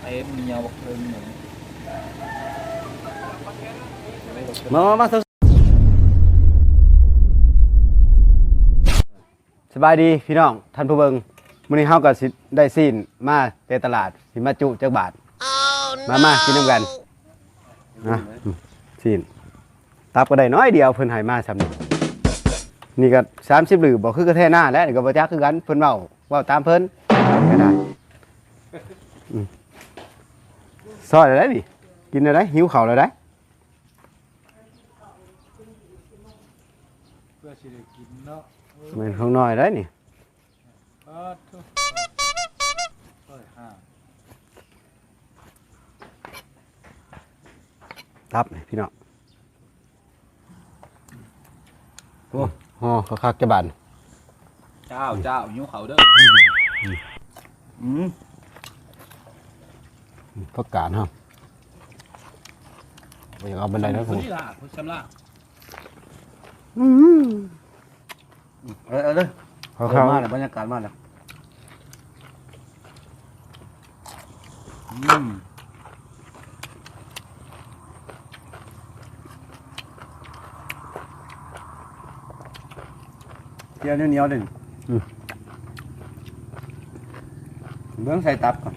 ເຕັມໜຽວບັກເທິງນີ້ ມາ ມາ ມາ ສະບາຍດີພີ່ນ້ອງທ່ານຜູ້ເບິ່ງ, ມື້ນີ້ເຮົາກໍຊິໄດ້ຊີ້ນມາແຕ່ຕະຫຼາດ ຊິມາຈຸຈັກບາດ. ມາ ມາກິນນຳກັນ. ອ່ະ ຊີ້ນ ຕັບກໍໄດ້ໜ້ອຍດຽວ ເພິ່ນໃຫ້ມາສ່ຳນີ້. ນີ້ກໍສາມສິບຫຼືບໍ່ ຄືກະແທໜ້າແຫຼະ. ນີ້ກໍບໍ່ຈັກຄືກັນ ເພິ່ນເວົ້າ ເວົ້າຕາມເພິ່ນກໍໄດ້. ອືມ ຊອຍແລ້ວໄດ໋ນີ້ ກິນແລ້ວໄດ໋ ຫິວເຂົ້າແລ້ວໄດ໋. ເພື່ອຊິໄດ້ກິນເນາະ. ແມ່ນຂອງນ້ອຍໄດ໋ນີ້. ປາດໂທ້ ຮ້ອຍຫ້າ ຕັບນີ້ພີ່ນ້ອງ. ໂອ້ ຫໍ່ຄັກໆ ຈະບາດ. ເຈົ້າ ເຈົ້າ ຫິວເຂົ້າເດີ. ອືມ ຜັກກາດເຮົາ ບໍ່ຢາກເອົາປານໃດເດີ. ອືມ ເອີ ເອີ ເດີ ເຂົ້າໆ ມາແລ້ວ ບັນຍາກາດມາແລ້ວ. ອືມ ເຈີໜຽວໆ ເດ້. ອືມ ເບິ່ງໃສ່ຕັບກ່ອນ.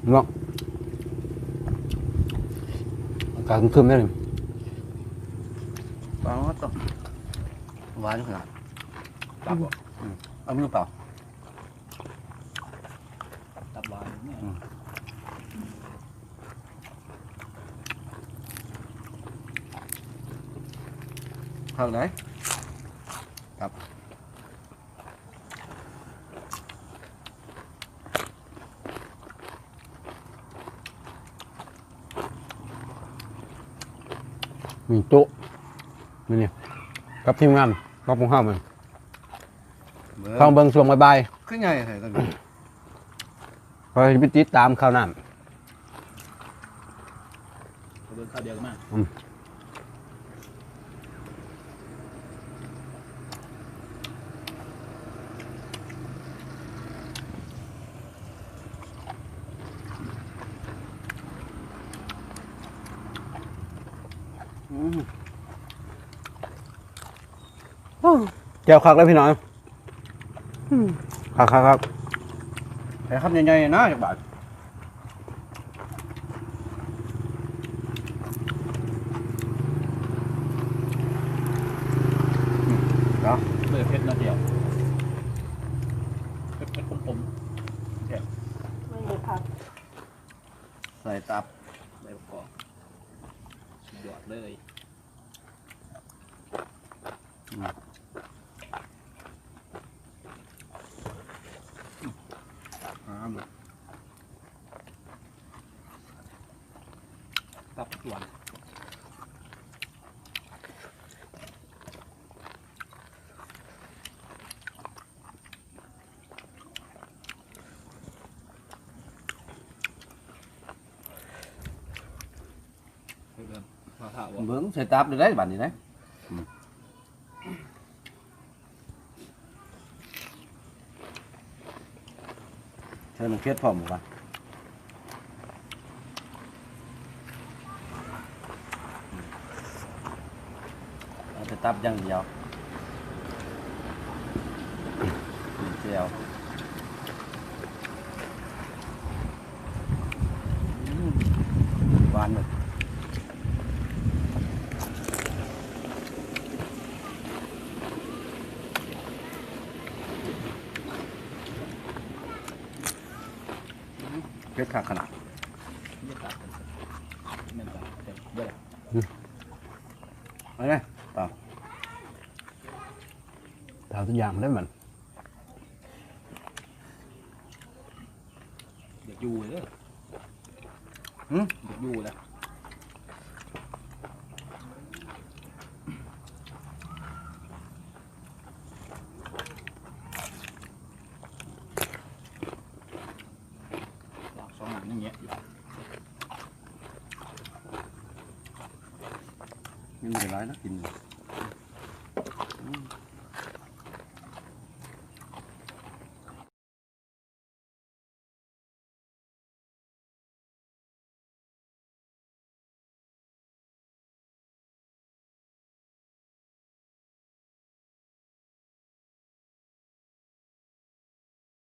ເນາະ ອາກາດຄຶມໆ ເດ້ນີ້. ປາດໂທ້ ຫວານຂະໜາດ. ຕັບບໍ່? ອືມ ເອົາມືເປົ່າ. ຕັບຫວານນີ້ ອືມ ຄັກໄດ໋ ຕັບ. ມີໂຕະ ມື້ນີ້ ກັບທີມງານ ກັບພວກເຮົາ ມັນ ເບິ່ງ ຟັງເບິ່ງຊ່ວງບ່າຍໆ ຄືໃຫຍ່ແທ້ຕົວນີ້. ຂ້ອຍຊິໄປຕິດຕາມຂ່າວນ້ຳ ເບິ່ງຂ່າວດຽວກໍມາ. ອືມ ອືມ ໂອ້ ແຈ່ວຄັກເລີຍພີ່ນ້ອງ. ອືມ ຄັກໆໆ ໃສ່ຄຳໃຫຍ່ໆນະ ຈັກບາດ. ອືມ ເນາະ ບໍ່ໄດ້ເຜັດເນາະ ແຈ່ວ ເຜັດໆ ຂົມໆ ແຊບ. ມັນບໍ່ຜັດ ໃສ່ຕັບ ໃບບັກກອກ ສຸດຍອດເລີຍ. ອືມ ອືມ ຫາ ຕັບສ່ວນ ເບິ່ງໃສ່ຕັບເລີຍໄດ໋ ບາດນີ້ໄດ໋. ອືມ ໃສ່ໝາກເຂືອພ້ອມບໍ່ວະ? ເອົາແຕ່ຕັບຢ່າງດຽວ ແຈ່ວ ອືມ ຫວານເລີຍ. ເຜັດຄັກຂະໜາດ. ອືມ ເອົາເລີຍ ຕາມ ຕາມທຸກຢ່າງເລີຍມັນ. ຢາກຢູ່ເດີ. ຫື? ຢາກຢູ່ແຫຼະ. ສອງໜ້າຍັງແຍະຢູ່. ອືມ. ມັນບໍ່ໄດ້ຫຼາຍນະ ກິນ ອືມ